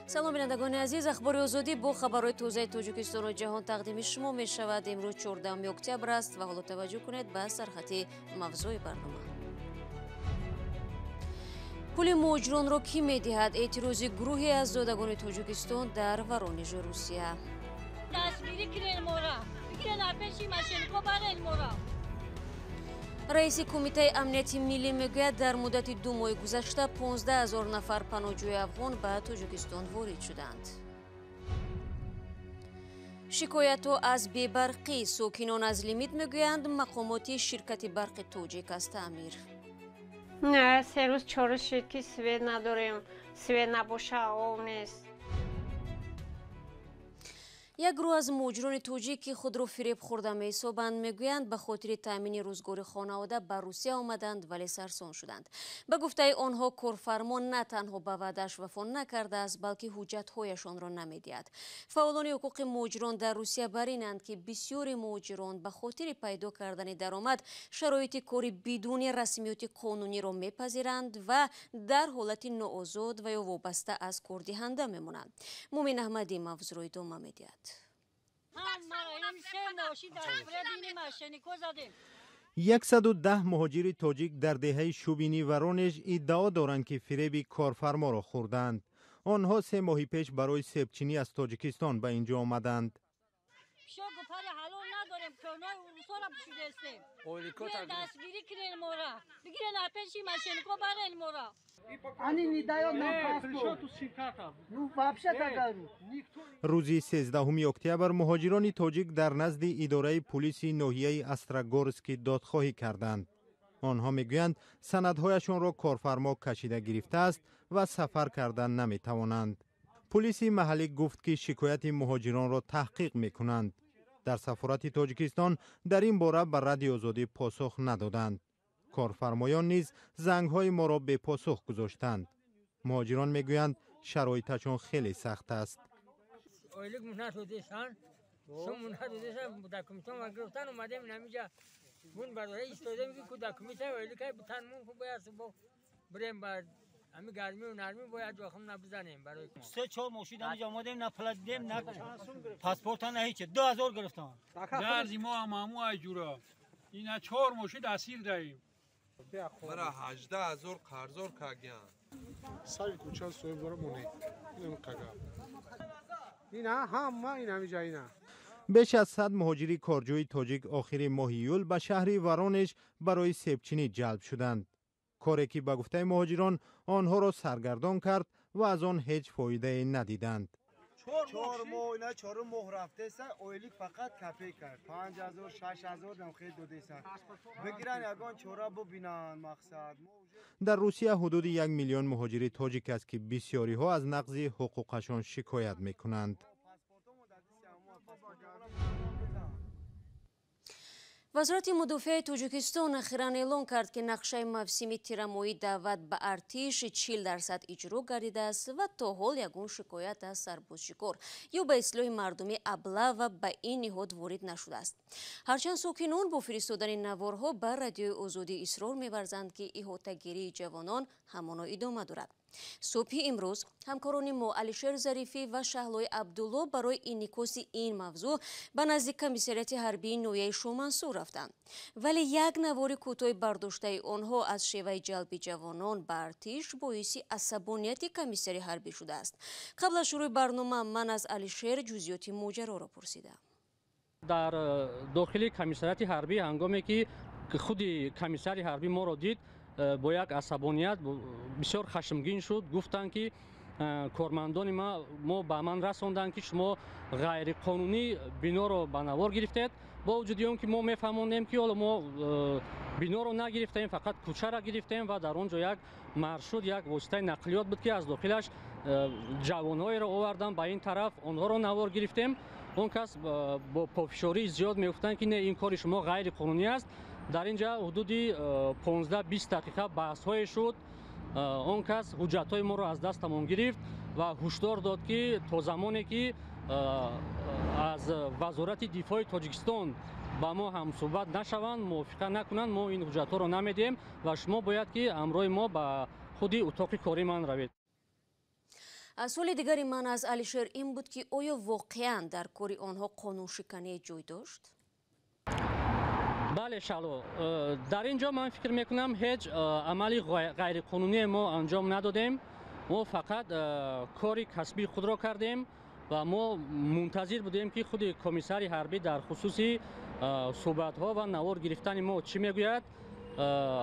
Салом, бинандагони азиз. Ахбори Озодӣ бо хабарҳои тозаи Тоҷикистону ҷаҳон тақдими шумо мешавад. Имрӯз 14 октябр аст ва ҳоло таваҷҷӯҳ кунед ба сархати мавзӯи барнома. Пули муҳоҷиронро кӣ медиҳад? Эътирози гурӯҳе аз зодагони Тоҷикистон дар Воронежи Русия. Дастгирӣ кунед мора, бигирен пеши мошеннико, барен мора. Раиси Кумитаи амнияти миллӣ мегӯяд, дар муддати 2 моҳи гузашта 15 ҳазор нафар паноҳҷӯи афғон ба Тоҷикистон ворид шуданд. Шикоятҳо аз бебарқӣ: сокинон аз лимит мегӯянд, мақомоти ширкати барқи тоҷик аз таъмир. Не, 3 рӯз, 4 рӯз шуд, ки свет надорем. Свет набоша, об нест. Як гурӯҳ аз муҳоҷирони тоҷик, ки худро фиреб хӯрда меҳисобанд, мегӯянд, ба хотири таъмини рӯзгори хонавода ба Русия омаданд, вале сарсон шуданд. Ба гуфтаи онҳо, корфармо на танҳо ба ваъдааш вафо накардааст, балки ҳуҷҷатҳояшонро намедиҳад. Фаъолони ҳуқуқи муҳоҷирон дар Русия бар инанд, ки бисёри муҳоҷирон ба хотири пайдо кардани даромад шароити кори бидуни расмиёти қонуниро мепазиранд ва дар ҳолати ноозод ва ё вобаста аз кордиҳанда мемонанд. Мумин Аҳмадӣ мавзӯъро идома медиҳад. 110 муҳоҷири тоҷик дар деҳаи Шубини Воронеж иддао доранд, ки фиреби корфарморо хӯрданд. Онҳо 3 моҳи пеш барои себчинӣ аз Тоҷикистон ба ин ҷо омаданд. Рӯзи 13 октябр муҳоҷирони тоҷик дар назди идораи пулиси ноҳияи Острогорский додхоҳӣ карданд. Онҳо мегӯянд, санадҳояшонро корфармо кашида гирифтааст ва сафар кардан наметавонанд. Пулиси маҳаллӣ гуфт, ки шикояти муҳоҷиронро таҳқиқ мекунанд. Дар сафорати Тоҷикистон дар ин бора ба Радиои Озодӣ посух надоданд. Корфармоён низ зангҳои моро бепосух гузоштанд. Муҳоҷирон мегӯянд, шароиташон хеле сахт аст. Ами гармию нармӣ бояд ҷохам набизанем барои 3-4 мошин ҳамиҷа омадем, на пула дидем, на паспорта, на ҳеч. 2000 гирифтан. Дарзи мо ҳам ҳаму айҷура. Ина 4 мошин асир даем. Мара 18 000 қарздор кардян. Сари кӯча соҳиб дора моне. Инам қага. Ина ҳама ин ҳамиҷа ина. Беш аз 100 муҳоҷири корҷӯи тоҷик охири моҳи июл ба шаҳри Воронеж барои себчинӣ ҷалб шуданд. Коре ки ба гуфтаи муҳоҷирон онҳоро саргардон кард ва аз он ҳеҷ фоидае надиданд. 4 моҳ, ина 4 моҳ рафтеса, ойлик фақат копейка 5000, 6000 намхел додеса. Бигиран, ягон чора бубинанд, мақсад. Дар Русия ҳудуди 1 миллион муҳоҷири тоҷик аст, ки бисёриҳо аз нақзи ҳуқуқашон шикоят мекунанд. Вазорати мудофиаи Тоҷикистон ахиран эълон кард, ки нақшаи мавсими тирамоҳӣ даъват ба артиш 40% иҷро гардидааст ва то ҳол ягон шикоят аз сарбозшикор ё ба ислоҳи мардуми аблава ба ин ниҳод ворид нашудааст. Ҳарчанд сокинон бо фиристодани наворҳо ба Радиои Озодӣ исрор меварзанд, ки иҳотагирии ҷавонон ҳамоно идома дорад. Субҳи имрӯз ҳамкорони мо Алишер Зарифӣ ва Шаҳлои Абдулло барои инъикоси ин мавзӯъ ба назди комиссариати ҳарбии ноҳияи Шомансур рафтанд. Вале як навори кӯтоҳи бардоштаи онҳо аз шеваи ҷалби ҷавонон ба артиш боиси асабонияти комиссари ҳарбӣ шудааст. Қабл аз шурӯи барнома ман аз Алишер ҷузъиёти моҷароро пурсидам. Дар дохили комиссариати ҳарбӣ, ҳангоме ки худи комиссари ҳарбӣ моро дид, бо як асабоният бисёр хашмгин шуд. Гуфтанд, ки кормандони мо ба ман расонданд, ки шумо ғайриқонунӣ биноро ба навор гирифтед. Бо вуҷуди он ки мо мефаҳмондем, ки ҳоло мо биноро нагирифтем, фақат кӯчаро гирифтем ва дар он ҷо як маршрут, як воситаи нақлиёт буд, ки аз дохилаш ҷавонҳоеро овардан ба ин тараф, онҳоро навор гирифтем. Он кас бо пофишории зиёд мегуфтанд, ки не, ин кори шумо ғайриқонунӣ аст. Дар ин ҷа ҳудуди 15-20 дақиқа баҳсҳое шуд. Он кас ҳуҷҷатҳои моро аз дастамон гирифт ва ҳушдор дод, ки то замоне ки аз Вазорати дифои Тоҷикистон ба мо ҳамсӯҳбат нашаванд, мувофиқа накунанд, мо ин ҳуҷҷатҳоро намедиҳем ва шумо бояд ки ҳамроҳи мо ба худи утоқи кори ман равед. Суоли дигари ман аз Алишер ин буд, ки оё воқеан дар кори онҳо қонуншиканӣ ҷой дошт? Бале, Шаҳло, дар ин ҷо ман фикр мекунам, ҳеҷ амали ғайриқонуние мо анҷом надодем. Мо фақат кори касбии худро кардем ва мо мунтазир будем, ки худи комиссари ҳарбӣ дар хусуси суҳбатҳо ва навор гирифтани мо чӣ мегӯяд.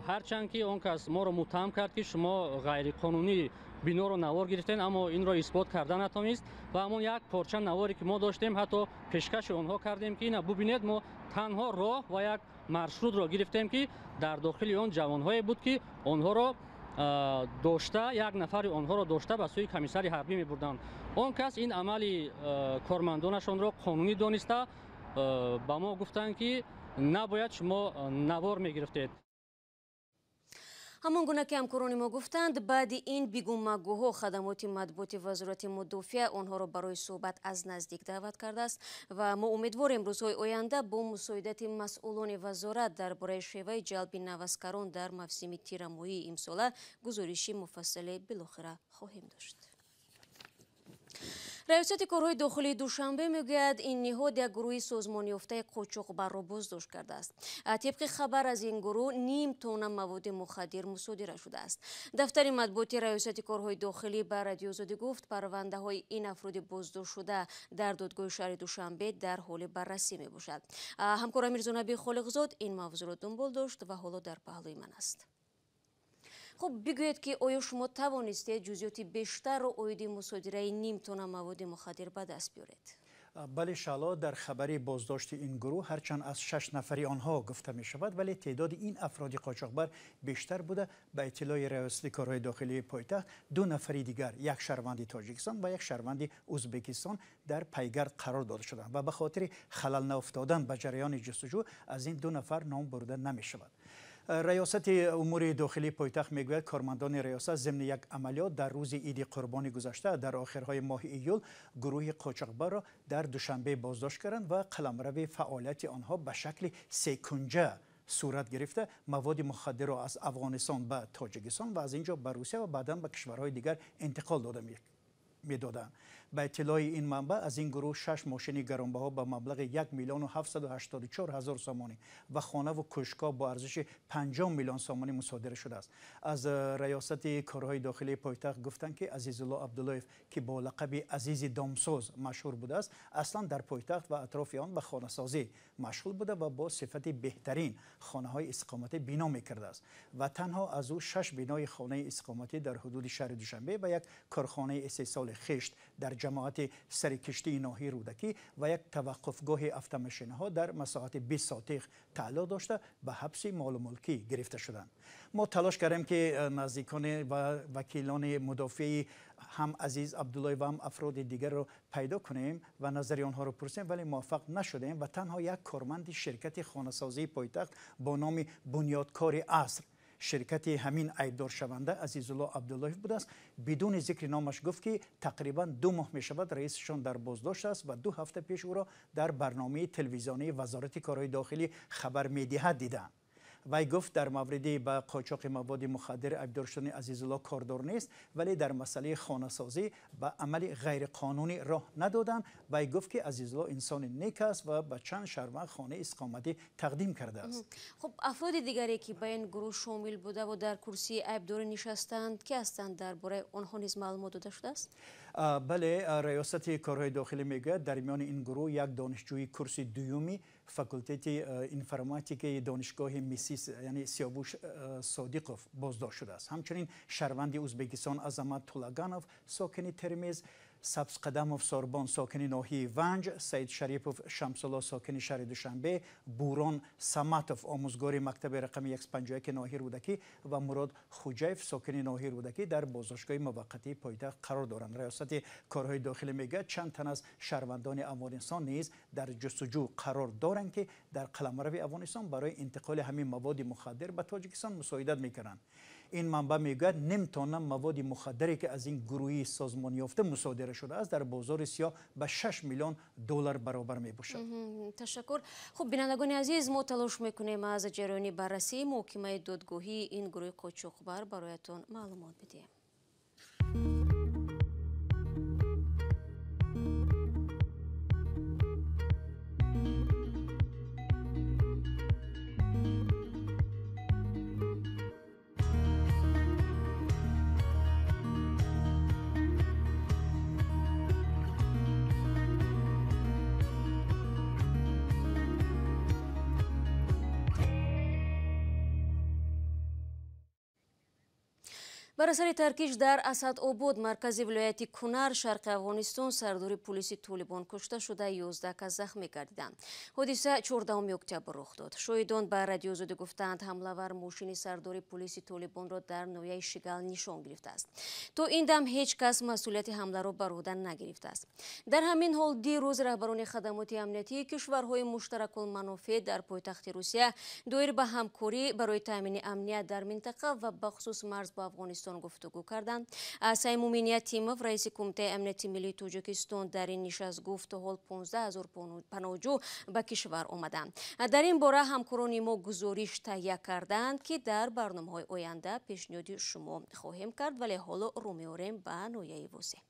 Ҳарчанд ки он кас моро муттаҳам кард, ки шумо ғайриқонунӣ биноро навор гирифтем, аммо инро исбот карда натавонист. Ва ҳамон як порча наворе, ки мо доштем, ҳатто пешкаши онҳо кардем, ки ина бубинед, мо танҳо роҳ ва як маршрутро гирифтем, ки дар дохили он ҷавонҳое буд, ки онҳоро дошта, як нафари онҳоро дошта ба сӯи комиссари ҳарбӣ мебурданд. Он кас ин амали кормандонашонро қонунӣ дониста, ба мо гуфтанд, ки набояд шумо навор мегирифтед. Ҳамон гуна ки ҳамкорони мо гуфтанд, баъди ин бигӯмагӯҳо хадамоти матбуоти Вазорати мудофиа онҳоро барои суҳбат аз наздик даъват кардааст ва мо умедворем, рӯзҳои оянда бо мусоидати масъулони вазорат дар бораи шеваи ҷалби наваскарон дар мавсими тирамоҳии имсола гузориши муфассале билохира хоҳем дошт. Раёсати корҳои дохилии Душанбе мегӯяд, ин ниҳод як гурӯҳи созмонёфтаи қочоқбарро боздошт кардааст. Тибқи хабар, аз ин гурӯҳ ним тонна маводи мухаддир мусодира шудааст. Дафтари матбуоти Раёсати корҳои дохилӣ ба Радиоозодӣ гуфт, парвандаҳои ин афроди боздоштшуда дар додгоҳи шаҳри Душанбе дар ҳоли баррасӣ мебошад. Ҳамкора Мирзонаби Холиқзод ин мавзӯъро дунбол дошт ва ҳоло дар паҳлӯи ман аст. Хуб, бигӯед, ки оё шумо тавонистед ҷузъиёти бештарро оиди мусодираи ним тонна маводи мухаддир ба даст биёред? Бале, Шаҳло, дар хабари боздошти ин гурӯҳ ҳарчанд аз шаш нафари онҳо гуфта мешавад, вале теъдоди ин афроди қочоқбар бештар буда, ба иттилои Раёсати корҳои дохилии пойтахт, ду нафари дигар, як шаҳрванди Тоҷикистон ва як шаҳрванди Ӯзбекистон, дар пайгард қарор дода шуданд ва ба хотири халал науфтодан ба ҷараёни ҷустуҷӯ аз ин ду нафар ном бурда намешавад. Раёсати умури дохилии пойтахт мегӯяд, кормандони раёсат зимни як амалиёт дар рӯзи иди қурбони гузашта, дар охирҳои моҳи июл, гурӯҳи қочоқбарро дар Душанбе боздошт карданд ва қаламрави фаъолияти онҳо ба шакли секунҷа сурат гирифта, маводи мухаддирро аз Афғонистон ба Тоҷикистон ва аз ин ҷо ба Русия ва баъдан ба кишварҳои дигар интиқол дода медоданд. Ба иттилои ин манбаъ, аз ин гурӯҳ шаш мошини гаронбаҳо ба маблағи 1 миллиону 784 ҳазор сомонӣ ва хонаву кӯшкҳо бо арзиши 50 миллион сомонӣ мусодира шудааст. Аз Раёсати корҳои дохилии пойтахт гуфтанд, ки Азизулло Абдуллоев, ки бо лақаби Азизи Домсоз машҳур будааст, аслан дар пойтахт ва атрофи он ба хонасозӣ машғул буда ва бо сифати беҳтарин хонаҳои истиқоматӣ бино мекардааст ва танҳо аз ӯ шаш бинои хонаи истиқоматӣ дар ҳудуди шаҳри Душанбе ва як корхонаи истеҳсоли хишт дар ҷамоати сари киштии ноҳияи Рӯдакӣ ва як таваққуфгоҳи автомошинаҳо дар масоҳати 20 сотих тааллуқ дошта, ба ҳабси молу мулкӣ гирифта шуданд. Мо талош кардем, ки наздикони ва вакилони мудофиаи ҳам Азиз Абдуллоев ва ҳам афроди дигарро пайдо кунем ва назари онҳоро пурсем, вале муваффақ нашудем ва танҳо як корманди ширкати хонасозии пойтахт бо номи Бунёдкори аср, ширкати ҳамин айбдоршаванда Азизулло Абдуллоев будааст, бидуни зикри номаш гуфт, ки тақрибан 2 моҳ мешавад, раисашон дар боздошт аст ва 2 ҳафта пеш ӯро дар барномаи телевизионии Вазорати корҳои дохилӣ хабар медиҳад дидаанд. Вай гуфт, дар мавриди ба қочоқи маводи мухаддир айбдор шудани Азизулло кордор нест, вале дар масъалаи хонасозӣ ба амали ғайриқонунӣ роҳ надоданд. Вай гуфт, ки Азизулло инсони нек аст ва ба чанд шаҳрванд хонаи истиқоматӣ тақдим кардааст. Хуб, афроди дигаре, ки ба ин гурӯҳ шомил буда ва дар курсии айбдорӣ нишастаанд, ки ҳастанд? Дар бораи онҳо низ маълумот дода шудааст? Бале, Раёсати корҳои дохилӣ мегӯяд, дар миёни ин гурӯҳ як донишҷӯи курси дуюми факултети информатикаи донишгоҳи МИСИС, яъне Сиёвуш Содиқов, боздошт шудааст. Ҳамчунин шаҳрванди Ӯзбекистон Азамат Тулаганов, сокини Термез, Сабзқадамов Сорбон, сокини ноҳияи Ванҷ, Саид Шарипов Шамсулло, сокини шаҳри Душанбе, Бурон Саматов, омӯзгори мактаби рақами 151 ноҳияи Рӯдакӣ, ва Мурод Хуҷаев, сокини ноҳияи Рӯдакӣ, дар боздоштгоҳи муваққатии пойтахт қарор доранд. Раёсати корҳои дохилӣ мегӯяд, чанд тан аз шаҳрвандони Афғонистон низ дар ҷустуҷӯ қарор доранд, ки дар қаламрави Афғонистон барои интиқоли ҳамин маводи мухаддир ба Тоҷикистон мусоидат мекунанд. Ин манбаъ мегӯяд, ним тонна маводи мухаддаре, ки аз ин гурӯҳи созмонёфта мусодира шудааст, дар бозори сиёҳ ба 6 миллион доллар баробар мебошад. Ташаккур. Хуб, бинандагони азиз, мо талош мекунем, аз ҷараёни баррасии муҳокимаи додгоҳии ин гурӯҳи қочоқбар бароятон маълумот бидиҳем. Бар асари таркиш дар Асадобод, маркази вилояти Кунар, шарқи Афғонистон, сардори пулиси Толибон кушта шуда, 11 кас захмӣ гардиданд. Ҳодиса 14 октябр рух дод. Шоҳидон ба Радиои Озодӣ гуфтаанд, ҳамлавар мошини сардори пулиси Толибонро дар ноҳияи Шигал нишон гирифтааст. То ин дам ҳеҷ кас масъулияти ҳамларо бар уҳда нагирифтааст. Дар ҳамин ҳол дирӯз раҳбарони хадамоти амниятии кишварҳои муштаракулманофеъ дар пойтахти Русия доир ба ҳамкорӣ барои таъмини амният дар минтақа ва бахусус марз бо Афғонистон гуфтугӯ карданд. Саймумин Ятимов, раиси Кумитаи амнияти миллии Тоҷикистон, дар ин нишаст гуфт, то ҳол 15 000 паноҳҷӯ ба кишвар омаданд. Дар ин бора ҳамкорони мо гузориш таҳия карданд, ки дар барномаҳои оянда пешниҳоди шумо хоҳем кард, вале ҳоло рӯ меорем ба ноҳияи Восеъ.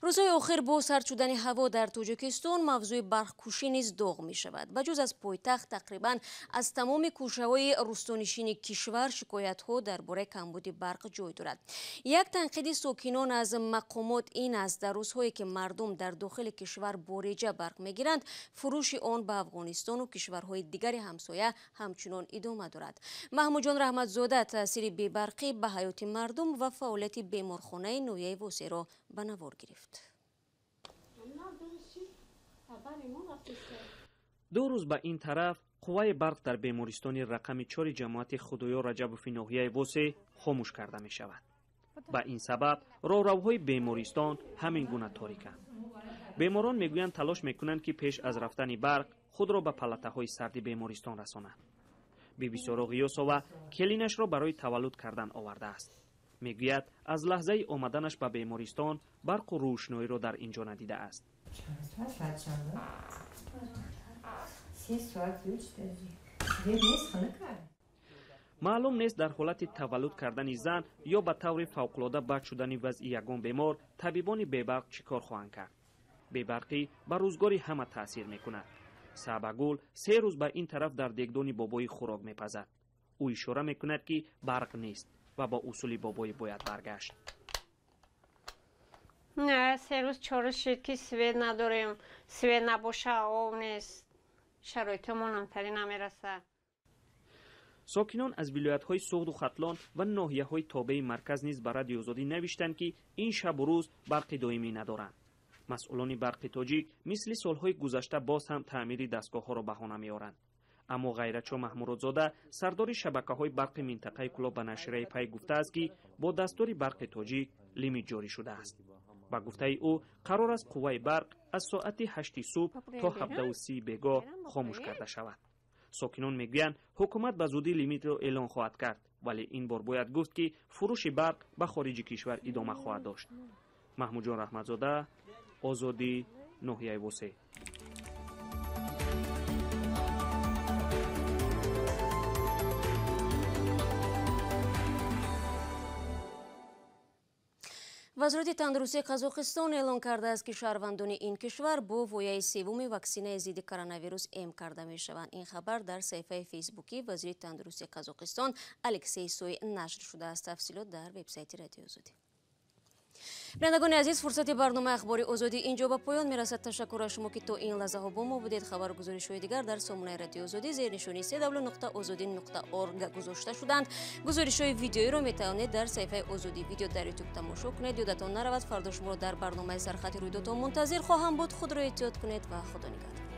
Рӯзҳои охир бо сард шудани ҳаво дар Тоҷикистон мавзӯи барқкушӣ низ доғ мешавад. Ба ҷуз аз пойтахт, тақрибан аз тамоми кӯшаҳои рӯстонишини кишвар шикоятҳо дар бораи камбуди барқ ҷой дорад. Як танқиди сокинон аз мақомот ин аст, дар рӯзҳое ки мардум дар дохили кишвар бо реҷа барқ мегиранд, фурӯши он ба Афғонистону кишварҳои дигари ҳамсоя ҳамчунон идома дорад. Маҳмудҷон Раҳматзода таъсири бебарқӣ ба ҳаёти мардум ва фаъолияти беморхонаи ноҳияи Восеъро ба навор гирифт. Ду рӯз ба ин тараф қувваи барқ дар бемористони рақами 4 ҷамоати Худоёр Раҷабови ноҳияи Восеъ хомӯш карда мешавад. Ба ин сабаб роҳравҳои бемористон ҳамин гуна ториканд. Беморон мегӯянд, талош мекунанд, ки пеш аз рафтани барқ худро ба палатаҳои сарди бемористон расонанд. Бибисоро Ғиёсова келинашро барои таваллуд кардан овардааст. Мегӯяд, аз лаҳзаи омаданаш ба бемористон барқу рӯшноиро дар ин ҷо надидааст. Маълум нест, дар ҳолати таваллуд кардани зан ё ба таври фавқулода бад шудани вазъи ягон бемор табибони бебарқ чӣ кор хоҳанд кард. Бебарқӣ ба рӯзгори ҳама таъсир мекунад. Саъбагул 3 рӯз ба ин тараф дар дегдони бобои хӯрок мепазад. Ӯ ишора мекунад, ки барқ нест ва бо усули бобоӣ бояд баргашт. Не, 3 рӯз 4 рӯз шид, ки свет надорем, свет набоша, об нест, шароитамон ҳамтари намерасад. Сокинон аз вилоятҳои Суғду Хатлон ва ноҳияҳои тобеи марказ низ ба Радиои Озодӣ навиштанд, ки ин шабу рӯз барқи доимӣ надоранд. Масъулони барқи тоҷик мисли солҳои гузашта боз ҳам таъмири дастгоҳҳоро баҳона меоранд. Аммо Ғайратшо Маҳмуродзода, сардори шабакаҳои барқи минтақаи Кӯлоб, ба нашрияи Пай гуфтааст, ки бо дастури барқи тоҷик лимит ҷорӣ шудааст. Ба гуфтаи ӯ, қарор аст қувваи барқ аз соати 8 субҳ то 17:30 бегоҳ хомӯш карда шавад. Сокинон мегӯянд, ҳукумат ба зудӣ лимитро эълон хоҳад кард, вале ин бор бояд гуфт, ки фурӯши барқ ба хориҷи кишвар идома хоҳад дошт. Маҳмудҷон Раҳматзода, Озодӣ, ноҳияи Восеъ. Вазорати тандурустии Қазоқистон эълон кардааст, ки шаҳрвандони ин кишвар бо вояи севуми ваксинаи зидди коронавирус эм карда мешаванд. Ин хабар дар саҳифаи фейсбукии вазири тандурустии Қазоқистон Алексей Сой нашр шудааст. Тафсилот дар вебсайти Радиои Озодӣ. Бинандагони азиз, фурсати барномаи ахбори Озодӣ инҷо ба поён мерасад. Ташаккур аз шумо, ки то ин лаҳзаҳо бо мо будед. Хабару гузоришҳои дигар дар сомонаи Радиои Озодӣ зери нишони www.ozodi.org гузошта шуданд. Гузоришҳои видеоиро метавонед дар саҳифаи Озодӣ видео дар ютуб тамошо кунед. Ёдатон наравад, фардо шуморо дар барномаи сархати рӯйдодҳо мунтазир хоҳам буд. Худро эҳтиёт кунед ва Худо нигаҳдор.